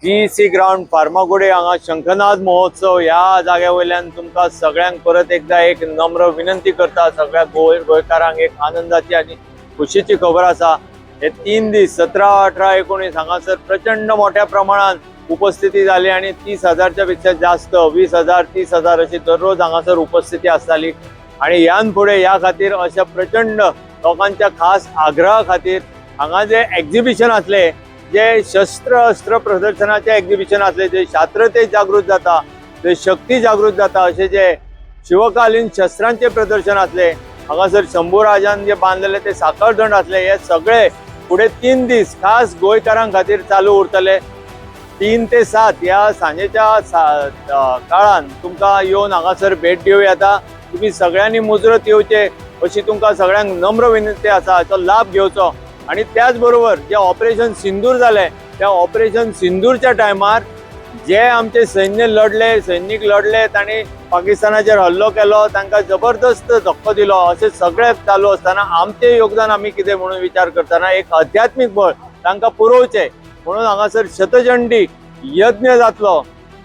GEC ground, Farmagudi हांगा शंखनाद महोत्सव ह्या जाग्या वयल्यान तुमकां सगळ्यांक परत एकदा एक नम्र विनंती करता. सगळ्या गोंयकारांक एक आनंदाची आनी खुशीची खबर आसा. हे 3 दीस 17, 18, 19 हांगासर प्रचंड मोठ्या प्रमाणात उपस्थिती जाली आणि 30 हजारच्या पेक्षा जास्त, 20,000, 30,000 अशी दररोज हांगासर उपस्थिती आसताली. आणि ह्यान फुडें ह्या खातीर अशा प्रचंड लोकांच्या खास आग्रहा खातीर हांगा जे एक्झिबिशन आसले, जे शस्त्र अस्त्र प्रदर्शनाचे एक्झिबिशन असले, जे शास्त्रते जागृत जाता, जे शक्ती जागृत जाता असे जे शिवकालीन शस्त्रांचे प्रदर्शन असले, हांगासर शंभू राजान जे बांदलेले ते साखरदंड असले, हे सगळे फुडें 3 दीस खास गोंयकारां खातीर चालू उरतले. 3 ते 7 ह्या सांजेच्या काळान तुमकां येवन हांगासर भेट दिवं येता. तुमी सगळ्यांनी मुजरत येवचे अशी तुमकां सगळ्यांक नम्र विनंती आसा. हाचो लाभ घेवचो. आणि त्याच बरोबर जे ऑपरेशन सिंदूर जालें, त्या ऑपरेशन सिंदूरच्या टायमार जे आमचे सैन्य लढले, सैनीक लढले, तांणी पाकिस्तानाचेर हल्लो केलो, तांकां जबरदस्त धक्को दिलो. अशें सगळें चालू आसतना आमचें योगदान आमी कितें म्हणून विचार करतना एक आध्यात्मीक बळ तांकां पुरोवचें म्हणून हांगासर शतचंडी यज्ञ जातलो.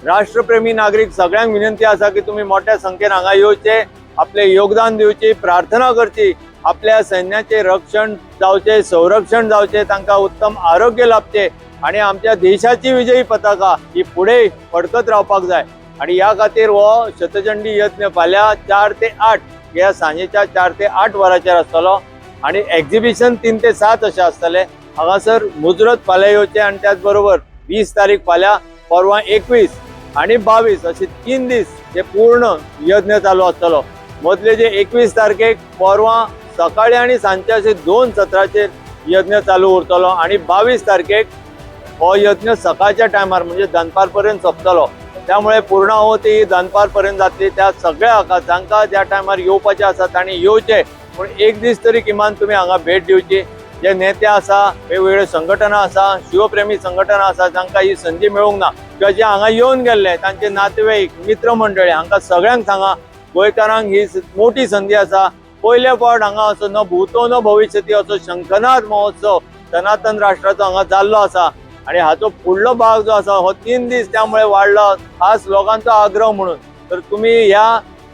राष्ट्रप्रेमी नागरीक सगळ्यांक विनंती आसा की तुमी मोठ्या संख्येन हांगा येवचे, आपले योगदान दिवची, प्रार्थना करची, आपल्या सैन्याचे रक्षण जावचे, संरक्षण जावचे, तांकां उत्तम आरोग्य लाभचे आणि आमच्या देशाची विजयी पताका ही फुडें फडकत रावपाक जाय. आणि ह्या खातीर हो शतचंडी यज्ञ फाल्यां 4 ते 8 ह्या सांजेच्या 4 ते 8 वरांचेर आसतलो आणि एक्झिबिशन 3 ते 7 अशें आसतलें. हांगासर मुजरत फाल्यां येवचें. आणि त्याच बरोबर 20 तारीख फाल्यां, परवां 21 आणि 22 असे 3 दीस हे पूर्ण यज्ञ चालू आसतलो. मदले जे 21 तारखेक परवां सकाळी आणि सांजचे असे दोन सत्राचेर यज्ञ चालू उरतलो आणि 22 तारखेक हो यज्ञ सकाळच्या टायमार म्हणजे दनपार पर्यंत सोंपतलो. त्यामुळे पूर्णाहुती दनपार पर्यंत जातली. त्या सगळ्या जांकां ज्या टायमार येवपाचे आसा तांणी येवचे, पूण एक दीस तरी किमान तुमी हांगा भेट दिवची. जे नेते आसा, वेगवेगळे संघटना आसा, शिवप्रेमी संघटना आसा, जांकां ही संदी मेळूंक ना किंवा जे हांगा येवन गेल्ले तांचे नातेवाईक, मित्रमंडळी, हांकां सगळ्यांक सांगा, गोंयकारांक ही मोठी संदी आसा. पयले फावट हांगा असो न भूतो न भविष्यती असो शंखनाद महोत्सव सनातन राष्ट्राचो हांगा जाल्लो आसा. आणि हाचो फुडलो भाग जो आसा हो 3 दीस त्यामुळे वाडलो खास लोकांचो आग्रह म्हणून. तर तुमी ह्या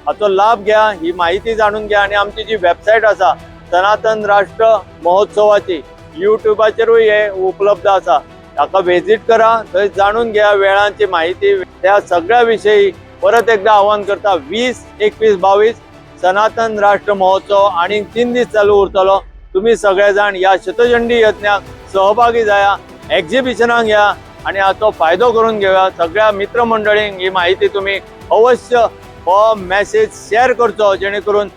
हाचो लाभ घ्या, ही माहिती जाणून घ्या. आणि आमची जी वेबसायट आसा सनातन राष्ट्र महोत्सवाची, युट्यूबाचेरूय हे उपलब्ध आसा, ताका व्हिजीट करा, थंय जाणून घ्या वेळांची माहिती. त्या सगळ्या विशयी परत एकदा आवाहन करता, 20, 21, 22 सनातन राष्ट्र महोत्सव आणि 3 दीस चालू उरतलो. तुम्ही सगळे जाण ह्या शतचंडी यज्ञाक सहभागी जाया, एक्झिबिशनाक या आणि हाचो फायदो करून घेवया. सगळ्या मित्रमंडळींक ही माहिती तुम्ही अवश्य हो मॅसेज शेअर करचो, जेणे करून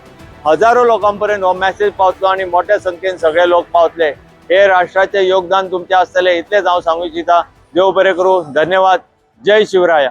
हजारो लोकांपर्यंत हो मॅसेज पावतलो आणि मोठ्या संख्येन सगळे लोक पावतले. हे राष्ट्राचे योगदान तुमचे आसतले, इतलेच हांव सांगू इच्छिता. देव बरें करूं. धन्यवाद. जय शिवराया.